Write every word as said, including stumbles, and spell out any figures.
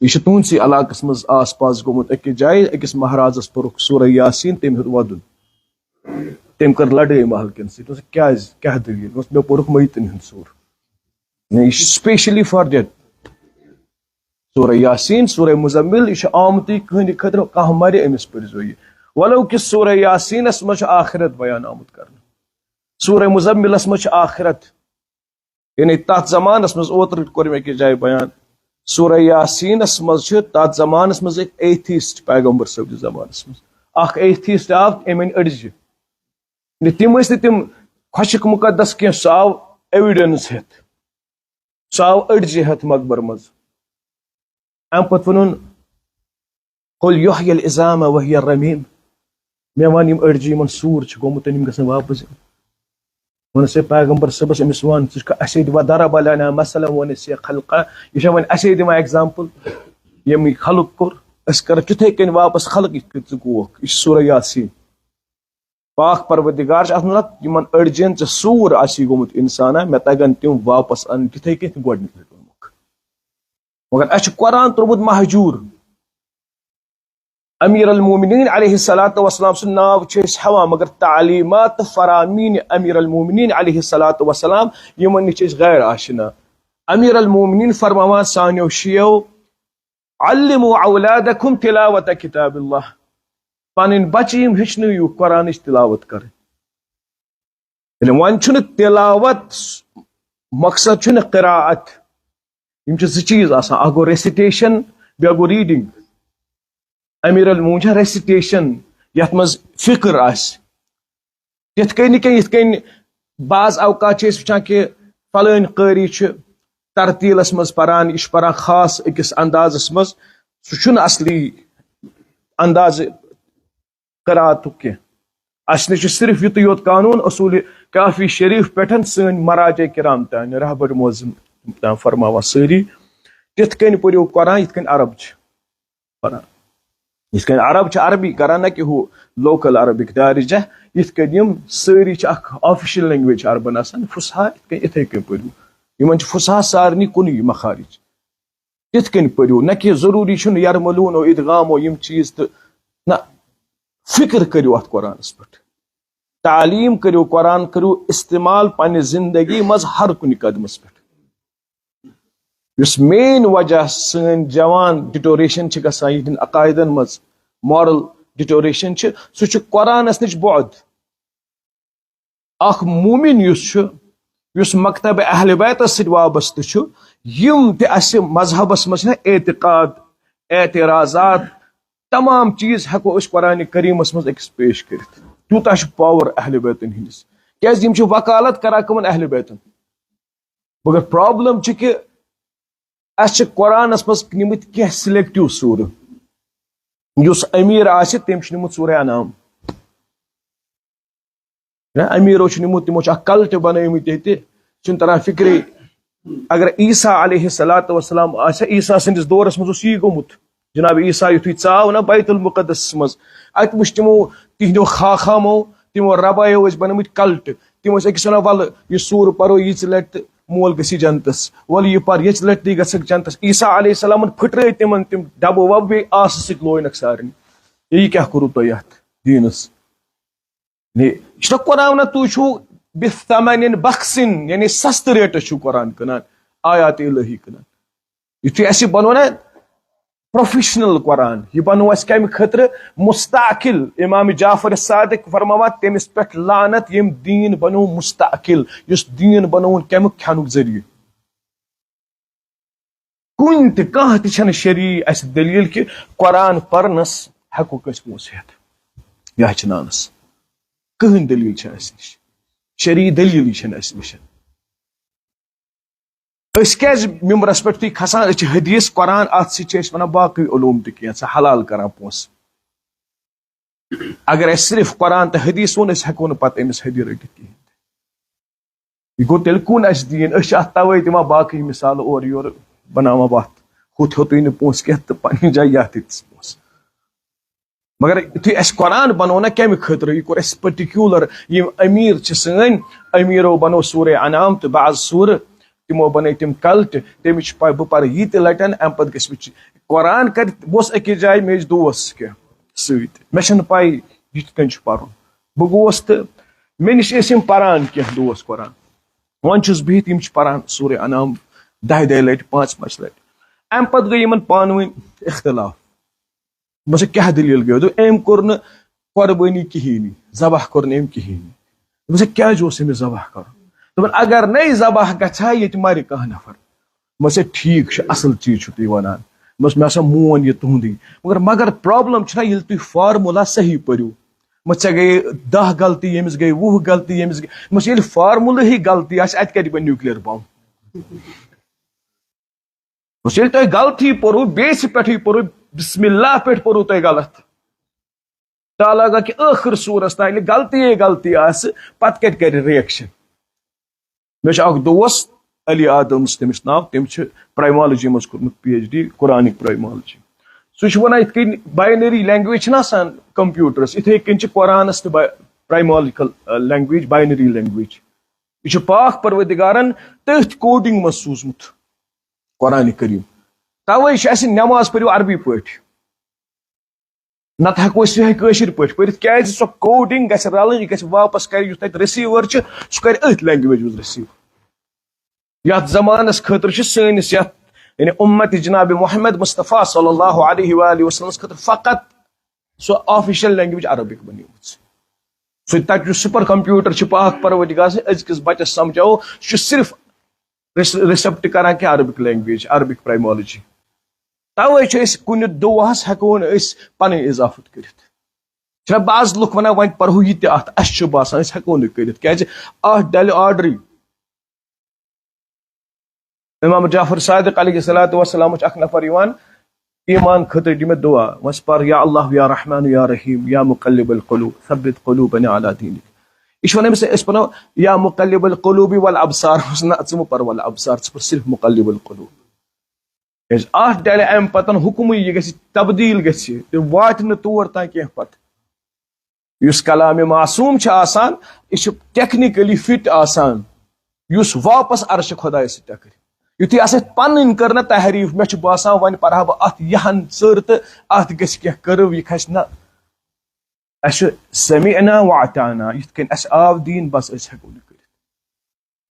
یہِ چھُ تُہنٛدسٕے علاقس منٛز آس پاس گوٚمُت أکِس جایہِ، أکِس مہرازس پوٚرُکھ سورہ یاسین، تٔمۍ ہیوٚت وَدُن۔ تٔمۍ کٔر لڑٲے محلہٕ کٮ۪ن سۭتۍ۔ دوٚپُس، کیٛازِ؟ کیٛاہ دٔلیٖل؟ دوٚپُس، مےٚ پوٚرُکھ میتن ہُنٛد سورہ۔ یہِ چھُ specially for that۔ سورہ یاسین، سورہ مزمل، یہِ چھُ آمتُے کٕہٕنٛدِ خٲطرٕ، کانٛہہ مرِ، أمِس پٔرۍزیو یہِ۔ ولو کہِ سورہ یاسینس منٛز چھُ آخرت بیان آمُت کرنہٕ۔ سورہ مزملس منٛز چھُ آخرت، یعنی تتھ زمانس منٛز، اوترٕ کوٚر مےٚ أکِس جایہِ بیان، سورہ یاسینس منٛز چھُ تتھ زمانس منٛز أکۍ atheist، پیغمبر صٲب کِس زمانس منٛز اکھ atheist آو، أمۍ أنۍ أڈجہِ۔ یعنی تِم ٲسۍ نہٕ تِم خۄشک مقدس کینٛہہ، سُہ آو evidence ہٮ۪تھ۔ سُہ آو أڈجہِ ہٮ۪تھ مقبرٕ منٛز۔ اَمہِ پتہٕ ووٚنُن، "قل یحیی العظام وہی رمیم"۔ مےٚ وَن، یِم أڈجہِ، یِمن سوٗر چھُ گوٚمُت، یِم گژھن واپس یِنۍ۔ ووٚنُس، "ہے پیغمبر صٲبس، أمِس وَن، ژٕ چھُکھ اَسے دِوان، ضرب لنا مثلا"، ووٚنُس، "یہِ خلقہ"، یہِ چھا وۄنۍ اَسے دِوان example، ییٚمۍ یہِ خلق کوٚر، أسۍ کرو تِتھے کٔنۍ واپس خلق، یِتھ کٔنۍ ژٕ گوکھ۔ یہِ چھُ سورہ یاسین۔ پاک پروردگار چھُ اتھ منٛز ونان، یِمن أڈجن ژےٚ سوٗر آسی گوٚمُت انسانا، مےٚ تگن تِم واپس انٕنۍ تِتھے کٔنۍ یِتھ کٔنۍ گۄڈٕنِکۍ لٹہِ اوٚنمُکھ۔ مگر اسہِ چھُ قرآن ترٛوومُت مہجور۔ امیر المومنین علیہ الصلوۃ والسلام سُنٛد ناو چھِ أسۍ ہٮ۪وان، مگر تعلیمات تہٕ فرامین امیر المومنین علیہ الصلوۃ والسلام، یِمن نِش چھِ أسۍ غیر آشنا۔ امیر المومنین فرماوان سانیو شیعو، "علموا اولادکم تلاوت کتاب اللہ"، پنٕنۍ بچہِ یِم ہیٚچھنٲیِو قرآنٕچ تلاوت کرٕنۍ۔ یعنی وۄنۍ چھُنہٕ تلاوت، مقصد چھُنہٕ قرات۔ یِم چھِ زٕ چیٖز آسان، اکھ گوٚو recitation، بیٚیہِ گوٚو reading۔ امیر المومنین چھےٚ recitation، یتھ منٛز فکر آسہِ۔ تِتھ کٔنۍ نہٕ کینٛہہ، یِتھ کٔنۍ بعض اوقات چھِ أسۍ وٕچھان کہِ فلٲنۍ قٲری چھُ ترتیٖلس منٛز پران، یہِ چھُ پران خاص أکِس اندازس منٛز، سُہ چھُنہٕ اصلی اندازٕ قراتُک کینٛہہ۔ اسہِ نِش چھُ صرف یُتُے یوت قانون اصوٗلِ کافی شریف پٮ۪ٹھ سٲنۍ مراجع کرام تام، رہبر معظم تام فرماوان سٲری، تِتھ کٔنۍ پٔرِو قرآن یِتھ کٔنۍ عرب چھِ پران۔ یِتھ کٔنۍ عرب چھِ عربی کران، نہ کہِ ہُہ local Arabic دارجہ، یِتھ کٔنۍ یِم سٲری چھِ اکھ official language چھِ عربن آسان، فُصحا، یِتھ کٔنۍ، یِتھے کٔنۍ پٔرِو۔ یِمن چھِ فُصحا سارنٕے کُنُے مخارج۔ تِتھ کٔنۍ پٔرِو، نہ کہِ ضروٗری چھُنہٕ یرملون و ادغام و یِم چیٖز تہٕ نہ، فکر کٔرِو اتھ قرآنس پٮ۪ٹھ۔ تعلیٖم کٔرِو، قرآن کٔرِو استعمال پننہِ زندگی منٛز ہر کُنہِ قدمس پٮ۪ٹھ۔ یُس main وجہ سٲنۍ جوان deterioration چھِ گژھان یِہنٛدٮ۪ن عقایدن منٛز، moral deterioration چھِ، سُہ چھُ قرآنس نِش بعد۔ اکھ مومن یُس چھُ، یُس مکتب اہل بیتس سۭتۍ وابستہٕ چھُ، یِم تہِ اسہِ مذہبس منٛز چھِنہ اعتقاد، اعتراضات، تمام چیٖز ہٮ۪کو أسۍ قرآن کریٖمس منٛز أکِس پیش کٔرِتھ۔ تیوٗتاہ چھُ power اہل بیتن ہٕنٛدِس، کیازِ یِم چھِ وکالت کران کٕمن؟ اہل بیتن۔ مگر problem چھِ کہِ اسہِ چھِ قرآنس منٛز نِمٕتۍ کینٛہہ selective سورٕ۔ یُس امیر آسہِ، تٔمۍ چھُ نِمُت سورہ انعام۔ نہ، امیرو چھُ نِمُت، تِمو چھُ اکھ cult بنٲومٕتۍ ییٚتہِ، چھُنہٕ تران فکرے۔ اگر عیسیٰ علیہ الصلوۃ والسلام آسہِ ہا، عیسیٰ سٕنٛدِس دورس منٛز اوس یی گوٚمُت۔ جناب عیسیٰ یُتھُے ژاو نہ بیت المقدسس منٛز، اتہِ وٕچھ تِمو، تِہنٛدیو خاخامو، تِمو ربایو ٲسۍ بنٲومٕتۍ cult۔ تِم ٲسۍ أکِس ونان، "ولہٕ، یہِ سوٗرٕ پرو ییٖژِ لٹہِ تہٕ مول گژھِ جنتس، ولہٕ یہِ پر ییٚژِ لٹہِ تہِ گژھکھ جنتس۔" عیسیٰ علیہ السلامن پھٕٹرٲے تِمن تِم ڈبہٕ وبہٕ، بیٚیہِ آسہٕ سۭتۍ لوینکھ سارنٕے۔ یہِ کیٛاہ کوٚروٕ تۄہہِ یتھ دیٖنس؟ یعنی، یہِ چھُنہ قرآن ونان، تُہۍ چھِو بِثَمَنٍ بَخْسٍ، یعنی سستہٕ ریٹس چھِو قرآن کٕنان، آیات الہی کٕنان۔ یُتھُے اَسہِ یہِ بنوو نا professional قرآن، یہِ بنوو اَسہِ کَمہِ خٲطرٕ؟ مستعقل۔ امام جعفر صادق فرماوان، تٔمِس پٮ۪ٹھ لعنت، ییٚمۍ دیٖن بنوو مستعقل، یُس دیٖن بنووُن کَمیُک؟ کھٮ۪نُک ذٔریعہٕ۔ کُنہِ تہِ، کانٛہہ تہِ چھَنہٕ شرعی اَسہِ دٔلیٖل کہِ قرآن پرنَس ہٮ۪کو کٲنٛسہِ پونٛسہٕ ہٮ۪تھ یا ہیٚچھناونَس۔ کٕہٕنۍ دٔلیٖل چھَنہٕ اَسہِ نِش، شرعی دٔلیٖلٕے چھَنہٕ اَسہِ نِش۔ أسۍ کیٛازِ مِمبرَس پٮ۪ٹھ تُہۍ کھسان؟ أسۍ چھِ حدیث، قرآن، اَتھ سۭتۍ چھِ أسۍ وَنان باقٕے علوم تہِ کینٛژھا حلال کران پونٛسہٕ۔ اگر اَسہِ صرف قرآن تہٕ حدیث ووٚن، أسۍ ہٮ۪کو نہٕ پتہٕ أمِس ہدیہِ رٔٹِتھ کِہیٖنۍ تہِ۔ یہِ گوٚو تیٚلہِ کُن اَسہِ دیٖن۔ أسۍ چھِ اَتھ تَوَے دِوان باقٕے مِثالہٕ اورٕ یورٕ، بَناوان وَتھ۔ ہُتھ ہیوٚتُے نہٕ پونٛسہٕ کینٛہہ تہٕ پنٛنہِ جایہِ یَتھ دِتِس پونٛسہٕ۔ مگر یُتھُے اَسہِ قرآن بَنوو نہ کَمہِ خٲطرٕ، یہِ کوٚر اَسہِ particular، یِم أمیٖر چھِ سٲنۍ، أمیٖرو بَنوو سورہ انعام تہٕ بعض سورٕ، تِمو بنٲے تِم کلٹ۔ تٔمِس چھِ پاے بہٕ پرٕ یہِ تہِ لٹٮ۪ن، امہِ پتہٕ گژھِ مےٚ چی-، قرآن کرِ، بہٕ اوسُس أکِس جایہِ، مےٚ ٲسۍ دوس کینٛہہ سۭتۍ، مےٚ چھنہٕ پاے یہِ کِتھ کٔنۍ چھُ پرُن۔ بہٕ گوس تہٕ مےٚ نِش ٲسۍ یِم پران کینٛہہ دوس قرآن۔ وۄنۍ چھُس بِہِتھ، یِم چھِ پران سورہ انعام دَہہِ دَہہِ لٹہِ، پانٛژِ پانٛژِ لٹہِ۔ امہِ پتہٕ گٔے یِمن پانہٕ ؤنۍ اختلاف۔ دوٚپمَس، "کیٛاہ دٔلیٖل گٔیو؟" دوٚپ، "أمۍ کوٚر نہٕ قۄربٲنی کِہیٖنۍ، ذبح کوٚر نہٕ أمۍ کِہیٖنۍ۔" دوٚپمَس، "کیٛازِ اوس أمِس ذبح کَرُن؟" دوٚپُن، "اگر نَے ذبح گژھِ ہا، ییٚتہِ مَرِ کانٛہہ نفر۔" دوٚپمَس، "ہے، ٹھیٖک چھُ، اَصٕل چیٖز چھُو تُہۍ وَنان۔" دوٚپمَس، "مےٚ ہسا مون یہِ تُہُنٛدُے، مگر، مگر پرابلم چھُنہ، ییٚلہِ تُہۍ فارمولا صحیح پٔرِو۔" دوٚپمَس، "ژےٚ گٔیے دَہ غلطی، ییٚمِس گٔے وُہ غلطی، ییٚمِس گٔے۔" دوٚپمَس، "ییٚلہِ فارمولا ہی غلطی آسہِ، اَتہِ کَتہِ بَنہِ نیوٗکلیر بم؟" دوٚپمَس، ییٚلہِ تۄہہِ غلطی پوٚروٕ، بیسہِ پٮ۪ٹھٕے پوٚروٕ، بسم اللہ پٮ۪ٹھ پوٚروٕ تۄہہِ غلط۔ تعالیٰ گوٚو کہِ ٲخٕر سورس تام، ییٚلہِ غلطی یے غلطی آسہِ، پتہٕ کتہِ کرِ ریئیکشن؟ مےٚ چھُ اکھ دوس، علی آدمز تٔمِس ناو، تٔمۍ چھُ پرائمالوجی منٛز کوٚرمُت پی ایچ ڈی، قرآنٕکۍ پرائمالوجی۔ سُہ چھُ ونان، یِتھ کٔنۍ باینری لینگویج چھِنہ آسان کمپیوٹرس، یِتھے کٔنۍ چھِ قرآنس تہِ پرائمالوجیکل لینگویج، باینری لینگویج۔ یہِ چھُ پاک پروردگارن تٔتھۍ کوڈنگ منٛز سوٗزمُت۔ قرآن کریم۔ توے چھِ اَسہِ نماز پٔرِو عربی پٲٹھۍ، نتہٕ ہٮ۪کو أسۍ یِہوٚے کٲشِر پٲٹھۍ پٔرِتھ، کیازِ سۄ کوڈنگ گژھِ رلٕنۍ، یہِ گژھِ واپس کرِ، یُس تَتہِ رسیور چھُ، سُہ کرِ أتھۍ لینگویج منٛز رسیو۔ یتھ زمانس خٲطرٕ چھِ سٲنِس یتھ، یعنی امت جناب محمد مصطفیٰ صلی اللہ علیہ وآلہ وسلمس خٲطرٕ فقط سۄ آفیشل لینگویج عربک بنیمٕژ۔ سُہ تَتہِ یُس سپر کمپیوٹر چھُ پاک پروردگار سٕنٛدِ، أزکِس بچس سمجھاوو، سُہ چھُ صرف ریس-، ریسپٹ کران کہِ عربک لینگویج، عربک پرائمالوجی۔ توے چھِ أسۍ کُنہِ دۄہس ہٮ۪کو نہٕ أسۍ پنٕنۍ اضافت کٔرِتھ۔ چھِنہ بعض لُکھ ونان، "وۄنۍ پرہو یہِ تہِ اتھ، اسہِ چھُ باسان أسۍ ہٮ۪کو نہٕ کٔرِتھ، کیازِ اتھ ڈلہِ آرڈرٕے۔" امام جعفر صادق علیہ الصلوۃ والسلام چھُ اکھ نفر یِوان ایمان خٲطرٕ دِ مےٚ دعا، وۄنۍ پر، یا اللہ، یا رحمان، یا رحیم، یا مقلب القلوب، ثبت قلوبنا علی دینک۔ یہِ چھُ ونان أمِس، أسۍ پرو، یا مقلب القلوب والابصار، نہ، ژٕ مہٕ پر والابصار، ژٕ پر صرف مقلب القلوب۔ کیازِ اتھ ڈلہِ امہِ پتن حکمٕے، یہِ گژھِ تبدیل گژھِ، تہِ واتہِ نہٕ تور تام کینٛہہ پتہٕ۔ یُس کلام معصوم چھُ آسان، یہِ چھُ ٹیکنیکلی فٹ آسان، یُس واپس عرشِ خۄدایس سۭتۍ ٹکرِ۔ یُتھُے اَسہِ اَتھ پنٕنۍ کٔر نہ تحریف، مےٚ چھُ باسان وۄنۍ پرہا بہٕ اتھ یہِ ہن ژٔر تہٕ اتھ گژھِ کینٛہہ کٔرٕو، یہِ کھسہِ نہ۔ اَسہِ چھُ سمعنا واطعنا، یِتھ کٔنۍ اَسہِ آو دیٖن، بس أسۍ ہٮ۪کو نہٕ۔